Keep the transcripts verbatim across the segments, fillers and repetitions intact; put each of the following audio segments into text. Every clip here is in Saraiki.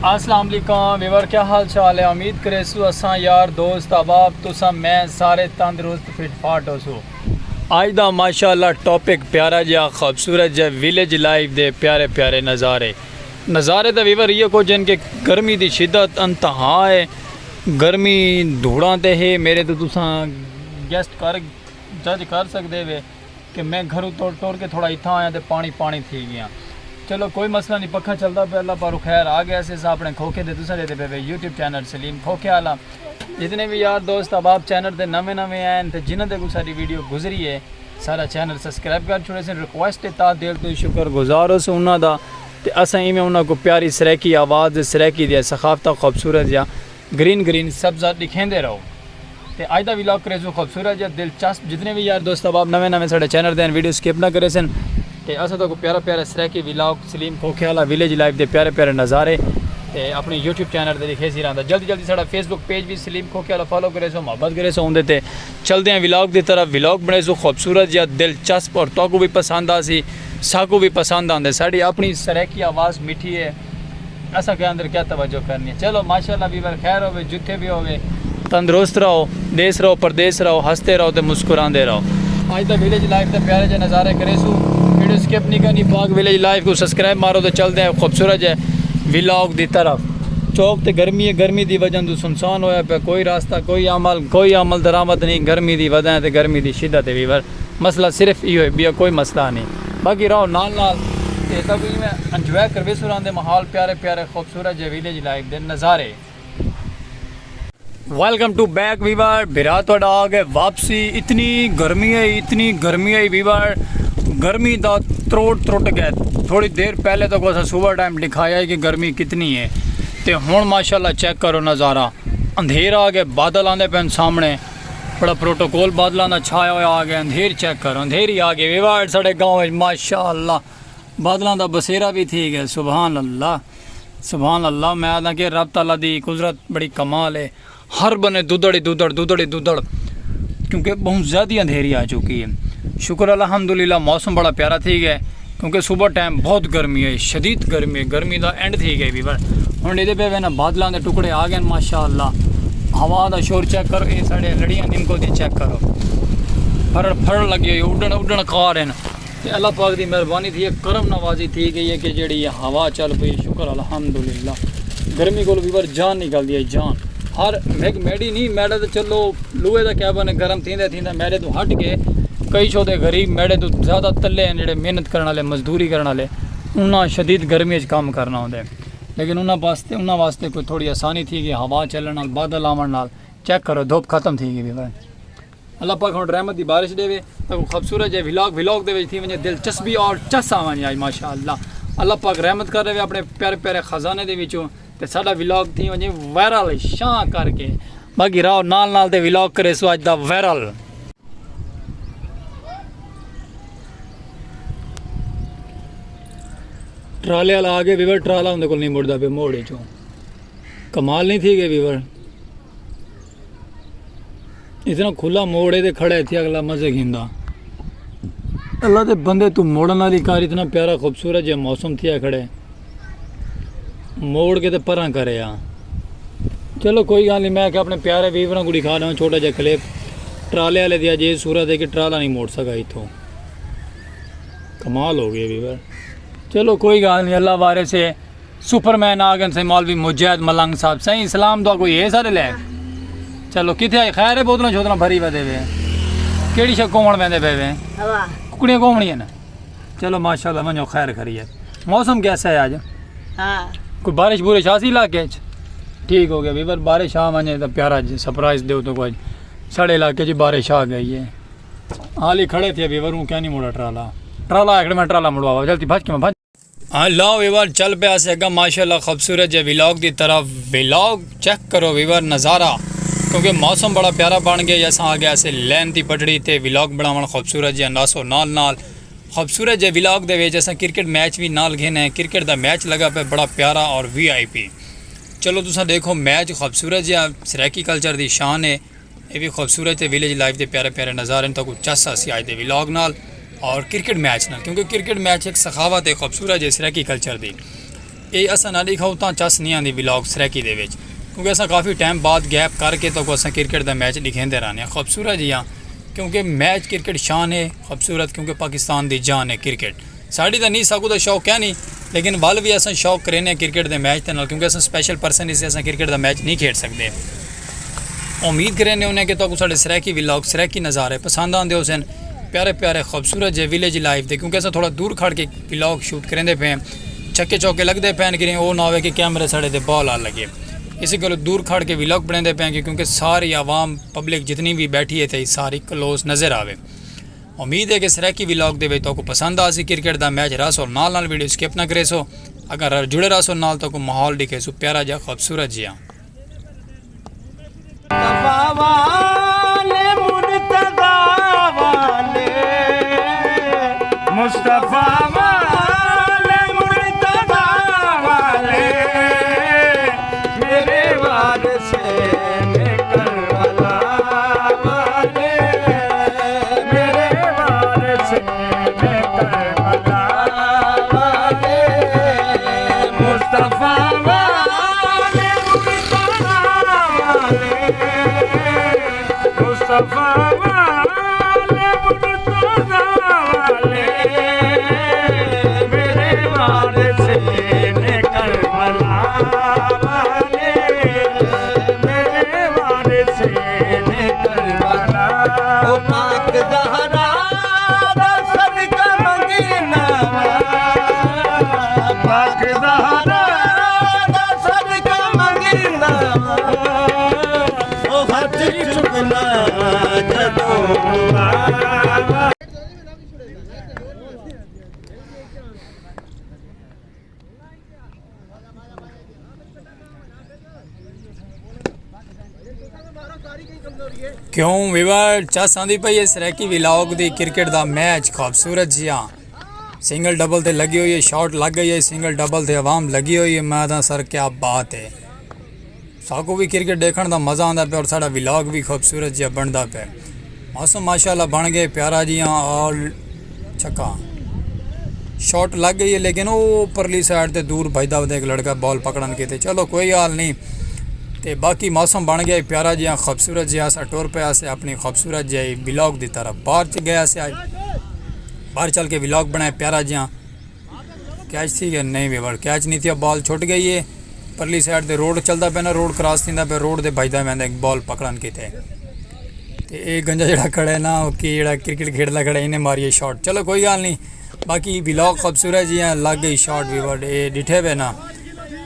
السلام علیکم ویور، کیا حال چال ہے؟ امید کریسوں اساں یار دوست احباب تساں میں سارے تندرست فٹ فاٹ ہوسو۔ اج دا ماشاءاللہ ٹاپک پیارا جیا، خوبصورت جیا ویلیج لائف دے پیارے پیارے نظارے۔ نظارے دا ویور یہ کچھ ہیں کہ گرمی دی شدت انتہا ہے، گرمی دھوڑاں تے ہے۔ میرے تو تساں گیسٹ کر جج کر سکدے وے کہ میں گھروں ٹر ٹر کے تھوڑا اتھاں آیا تے پانی پانی تھی گیا۔ چلو کوئی مسئلہ نہیں، پکھا چلدا پیا، اللہ پاروں خیر آ گیا سے۔ اساں اپنے کھوکھے دے تساں دے پے یوٹیوب چینل سلیم کھوکھے والا۔ جتنے بھی یار دوست احباب چینل تے نویں نویں آئے ہیں تے جنہاں دے کو ساری ویڈیو گزری ہے، سارا چینل سبسکرائب کر چھوڑے سن۔ ریکویسٹ ہے، تا دل تو شکر گزار ہو سو انہاں دا۔ تے اساں ایویں انہاں کو پیاری سرائیکی آواز دے، سرائیکی دے ثقافت خوبصورت یا گرین گرین سبزہ ݙکھیندے رہو۔ تے اڄ دا ولاگ کریسوں خوبصورت جیا دلچسپ۔ جتنے وی یار دوست احباب نویں نویں ساݙے چینل تے ہن، ویڈیو سکپ نہ کریسن۔ تے اساں تہاکوں پیارا پیارا سرائیکی ولاگ سلیم کھوکھے والا ویلیج لائف دے پیارے پیارے نظارے تے اپݨی یوٹیوب چینل تے ݙکھیسی رہندا۔ جلدی جلدی ساݙا فیس بک پیج وی سلیم کھوکھے والا فالو کریسو، محبت کریسو اوندے تے۔ چلدے ہیں ولاگ دی طرف۔ ولاگ بݨیسوں خوبصورت جیا دلچسپ اور تہاکوں وی پسند آسی، ساکوں وی پسند آندے۔ ساݙی اپݨی سرائیکی آواز مٹھی ہے۔ اساں کے اندر کیا توجہ کرنی ہے۔ چلو ماشاءاللہ ویور خیر ہوے، جتھے بھی ہوے تندرست رہو، دیس رہو پردیس رہو، ہنستے رہو تے مسکراندے رہو۔ اج دا ویلیج لائف دے پیارے جے نظارے کریسوں۔ ویڈیو سکپ نہیں کرنی، پاک ویلیج لائف کو سبسکرائب مارو تے چلدے ہیں خوبصورت جے ولاگ دی طرف۔ چوک تے گرمی ہے، گرمی دی وجہ تو سنسان ہویا پیا، کوئی راستہ، کوئی عمل، کوئی عمل درآمد نہیں، گرمی دی وجہ تے گرمی دی شدت ہے ویور۔ مسئلہ صرف ایہو ہے، ٻیا کوئی مسئلہ نہیں۔ باقی رہو نال نال تے تاکوں ایویں انجوائے کرویسوں راندے ماحول پیارے پیارے خوبصورت جے ویلیج لائف دے نظارے۔ ویلکم ٹو بیک ویور، بھرا تہاݙا آ ڳئے واپسی۔ اتنی گرمی ہے، اتنی گرمی ہے ویور، گرمی دا تروٹ ترٹ ڳئے۔ تھوڑی دیر پہلے تاکوں اساں صبح ٹائم ݙکھایا ہے کہ گرمی کتنی ہے۔ تے ہݨ ماشاءاللہ چیک کرو نظارہ، اندھیر آ ڳئے، بادل آندے پئے ہن سامݨے۔ بڑا پروٹوکول بادلاں دا چھایا ہویا آ ڳئے، اندھیر چیک کرو، اندھیر ہی آ ڳئے ویور ساݙے گاؤں وچ ماشاءاللہ۔ بادلاں دا بسیرا وی تھی ڳئے، سبحان اللہ، سبحان اللہ۔ میں آہداں کہ رب تعالیٰ دی قدرت بڑی کمال ہے، ہر بنے ددڑ ہی ددڑ، ددڑ ہی ددڑ، کیونکہ بہت زیادہ اندھیری آ چکی ہے۔ شکر الحمدللہ موسم بڑا پیارا تھی ڳئے، کیونکہ صبح ٹائم بہت گرمی ہے، شدید گرمی ہے، گرمی دا اینڈ تھی ڳئے ویور۔ ہݨ ݙیہدے پئے وے نا بادلاں دے ٹکڑے آ ڳئے ماشاءاللہ۔ ہوا دا شور چیک کرو، اے ساݙے لڑیاں نمکو دی چیک کرو، پھرڑ پھرڑ لڳے ہوئے، اݙݨ اݙݨ کار ہن۔ تے اللہ پاک دی مہربانی تھی ہے، کرم نوازی تھی ڳئی ہے کہ جیڑھی یہ ہوا چل پئی، شکر الحمدللہ۔ گرمی کولوں ویور جان نکلدی ہے، جان۔ ہر میگ میڈی نہیں، میڈا تے چلو لوہے دا کیبن ہے، گرم تھیندا تھیندا میڈے توں ہٹ کے کئی شو دے غریب میڈے توں زیادہ تلے ہیں، جیڑھے محنت کرݨ والے، مزدوری کرݨ والے، انہاں شدید گرمی وچ کم کرݨا ہوندے۔ لیکن انہاں واسطے، انہاں واسطے کوئی تھوڑی آسانی تھی ڳئی، ہوا چلݨ نال، بادل آوݨ نال۔ چیک کرو، دھوپ ختم تھی ڳئی ویور۔ اللہ پاک ہݨ رحمت دی بارش ݙیوے، تاکوں خوبصورت جے ولاگ، ولاگ دے وچ تھی ونڄے دلچسپی اور چس آ ونڄے اڄ ماشاءاللہ۔ اللہ پاک رحمت کر ݙیوے اپݨے پیارے پیارے خزانے دے وچوں تے ساݙا ولاگ تھی ونڄے وائرل شاں کر کے۔ باقی رہو نال نال تے ولاگ کریسوں اڄ دا وائرل۔ ٹرالے والا آ ڳئے ویور، ٹرالا اوندے کول نہیں مڑدا پیا موڑ وچوں۔ کمال نہیں تھی ڳئے ویور۔ اتنا کھلا موڑ ہے تے کھڑا ہے اتھے اڳلا مزے گھندا۔ اللہ دے بندے توں موڑن والی کار، اتنا پیارا خوبصورت جے موسم تھیا کھڑے۔ موڑ کے تے پراں کرے آ۔ چلو کوئی ڳالھ نہیں، میں کہ اپݨے پیارے ویوراں کوں ݙکھا ݙیواں چھوٹا جا کلپ۔ ٹرالے والے دی اڄ اے صورت ہے کہ ٹرالا نہیں موڑ سڳا اتھوں۔ کمال ہو ڳئے ویور۔ چلو کوئی ڳالھ نہیں، اللہ وارث ہے۔ سپرمین آ ڳئے سئیں مولوی مجاہد ملنگ صاحب۔ سئیں اسلام دا کوئی ہے سارے لے؟ چلو کتھے آئی خیر ہے، بوتلاں شوتلاں بھری ودے وے۔ کیڑھی شے کومݨ ویندے پئے وے؟ ہوا۔ ککڑیاں کومݨیاں نا؟ چلو ماشاءاللہ ونڄو خیر خیریت۔ موسم کیسا ہے آج؟ ہاں۔ کوئی بارش بورش آسی علاقے اچ؟ ٹھیک ہو ڳئے ویور، بارش آ ونڄے تاں پیارا جی سرپرائز ݙیو تاں کوئی۔ ساݙے علاقے اچ بارش آ ڳئی ہے۔ حالی کھڑے تھے ویور، اوں کیا نہیں مڑا ٹرالا۔ ٹرالا آکھڑے میں ٹرالا مڑواوا، جلدی بھج کے میں بھج۔ ہاں لاؤ ویور چل پیا سے اگا ماشاءاللہ خوبصورت جے ولاگ دی طرف۔ ولاگ چیک کرو ویور نظارہ، کیونکہ موسم بڑا پیارا بݨ ڳئے، اساں آ ڳئے سے لین دی پٹڑی تے ولاگ بݨاوݨ خوبصورت جے انداز نال نال۔ خوبصورت جے ولاگ دے وچ اساں کرکٹ میچ وی نال گھن ہیں۔ کرکٹ دا میچ لڳا پئے بڑا پیارا اور وی آئی پی۔ چلو تساں ݙیکھو میچ، خوبصورت جیہا سرائیکی کلچر دی شان ہے۔ اے وی خوبصورت تے ویلیج لائف دے پیارے پیارے نظارے ہن، تہاکوں چس آسی اڄ دے ولاگ نال اور کرکٹ میچ نال، کیونکہ کرکٹ میچ ہک سخاوت ہے خوبصورت جے سرائیکی کلچر دی۔ اے اساں نہ ݙکھاؤ تاں چس نی آندی ولاگ سرائیکی دے وچ، کیونکہ اساں کافی ٹائم بعد گیپ کر کے تہاکوں اساں کرکٹ دا میچ ݙکھیندے رہنے ہاں۔ خوبصورت جیہاں، کیونکہ میچ کرکٹ شان ہے، خوبصورت کیونکہ پاکستان دی جان ہے کرکٹ۔ ساݙی تاں نی، ساکوں تاں شوق کائنی، لیکن ول وی اساں شوق کرینے ہاں کرکٹ دے میچ دے نال، کیونکہ اساں سپیشل پرسن ہیسے، اساں کرکٹ دا میچ نی کھیݙ سڳدے۔ امید کرینے ہونے کہ تہاکوں ساݙے سرائیکی ولاگ، سرائیکی نظارے پسند آندے ہوسن، پیارے پیارے خوبصورت جے ولیج لائف دے، کیونکہ اساں تھوڑا دور کھڑ کے ولاگ شوٹ کریندے پئے ہیں، چھکے چوکے لڳدے پئے ہن، کہیں او نہ ہووے کہ کیمرے ساݙے تے بال آ لڳے۔ اسی گلوں دور کھڑ کے ولاگ بݨیندے پئے ہیں کہ کیونکہ ساری عوام، پبلک جتنی وی ٻیٹھی ہے اتھے، ساری کلوز نظر آوے۔ امید ہے کہ سرائیکی ولاگ دے وچ تہاکوں پسند آسی کرکٹ دا میچ۔ رہسو نال نال، ویڈیو سکپ نہ کریسو، اگر جڑے رہسو نال تہاکوں ماحول ݙکھیسوں پیارا جیہا، خوبصورت جیہا۔ مصطفیٰ والے، مرتضیٰ والے، مصطفیٰ والے، مرتضیٰ والے، میرے وارث ہیں کربلا والے، میرے وارث ہیں کربلا والے، مصطفیٰ والے، مرتضیٰ والے، مصطفیٰ والے، مرتضیٰ والے، میرے وارث ہیں کربلا والے، میرے وارث ہیں کربلا۔ او پاک زہرا دا صدقہ منگینا، پاک زہرا دا صدقہ منگینا، او ہتھ چکنا جدوں دعا۔ کیوں ویور، چس آندی پئی ہے سرائیکی ولاگ دی؟ کرکٹ دا میچ خوبصورت جیہاں، سنگل ڈبل تے لڳی ہوئی ہے، شاٹ لڳ ڳئی ہے، سنگل ڈبل تے عوام لڳی ہوئی ہے۔ میں تاں سر، کیا بات ہے، ساکوں وی کرکٹ ݙیکھݨ دا مزہ آندا پیا اور ساݙا ولاگ وی خوبصورت جیہا بݨدا پیا۔ موسم ماشاءاللہ بݨ ڳئے پیارا جیہاں، اور چھکا، شاٹ لڳ ڳئی ہے، لیکن او پرلی سائیڈ تے دور بھڄدا ودے ہک لڑکا بال پکڑݨ کیتے۔ چلو کوئی حال نی۔ تے باقی موسم بݨ ڳئے پیارا جیہاں، خوبصورت جیہاں، اساں ٹر پئے ہاسے اپݨی خوبصورت جیہی ولاگ دی طرف۔ باہر چ ڳئے ہاسے، باہر چل کے ولاگ بݨائے پیارا جیہاں۔ کیچ تھی ڳیا؟ نئیں ویور، کیچ نی تھیا، بال چھٹ ڳئی ہے۔ پرلی سائیڈ تے روڈ چلدا پیا نا، روڈ کراس تھیندا پیا، روڈ تے بھڄدا ویندا ہک بال پکڑݨ کیتے۔ تے اے گنجا جیہڑا کھڑا ہے نا، او کہ جیہڑا کرکٹ کھیݙدا کھڑا ہے، اینے ماری ہے شاٹ۔ چلو کوئی حال نی، باقی ولاگ خوبصورت جیہاں، لڳ ڳئی شاٹ ویور، اے ݙٹھے پئے نا۔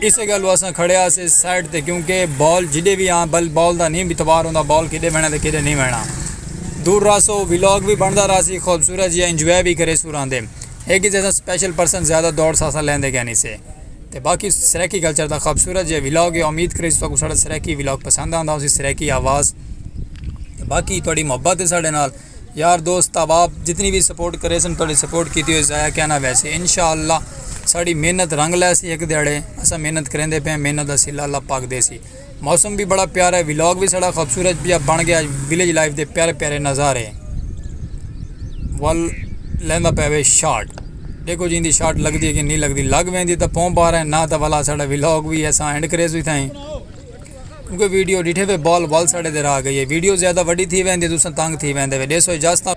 اسے گلوں اساں کھڑے ہاسے سائیڈ تے، کیونکہ بال جݙے وی آن، بل بال دا نی اتوار ہوندا، بال کݙے ویݨا تے کݙے نی ویݨا۔ دور رہسو، ولاگ وی بݨدا رہسی، خوبصورت جیہاں انجوائے وی کریسوں راہندے۔ ہک اساں سپیشل پرسن زیادہ دوڑ ساسا لیندے کائنی سے۔ تے باقی سرائیکی کلچر دا خوبصورت جیہا ولاگ ہے۔ امید کریسوں تہاکوں ساݙا سرائیکی ولاگ پسند آندا ہوسی، سرائیکی آواز۔ تے باقی تہاݙی محبت ہے ساݙے نال۔ یار دوست احباب جتنی وی سپورٹ کریسن، تہاݙی سپورٹ کیتی ہوئی ضائع کائنا ویسی۔ انشاءاللہ ساݙی محنت رنگ لیسی ہک دیہاڑے۔ اساں محنت کریندے پئے ہیں، محنت دا صلہ اللہ پاک ݙیسی۔ موسم وی بڑا پیارا ہے، ولاگ وی ساݙا خوبصورت پیا بݨ ڳیا، ولیج لائف دے پیارے پیارے نظارے۔ ول لیندا پیا وے شاٹ، ݙیکھو جیندی شاٹ لڳدی ہے کہ نی لڳدی، لڳ ویندی تاں پوں بار ہے، نہ تاں ولا ساݙا ولاگ وی اساں اینڈ کریسوں اتھائیں، کیونکہ ویڈیو ݙٹھے وے بال ول ساݙے تے رہ ڳئی ہے۔ ویڈیو زیادہ وݙی تھی ویندی، تساں تنگ تھی ویندے وے۔ ݙیسو اجازتاں۔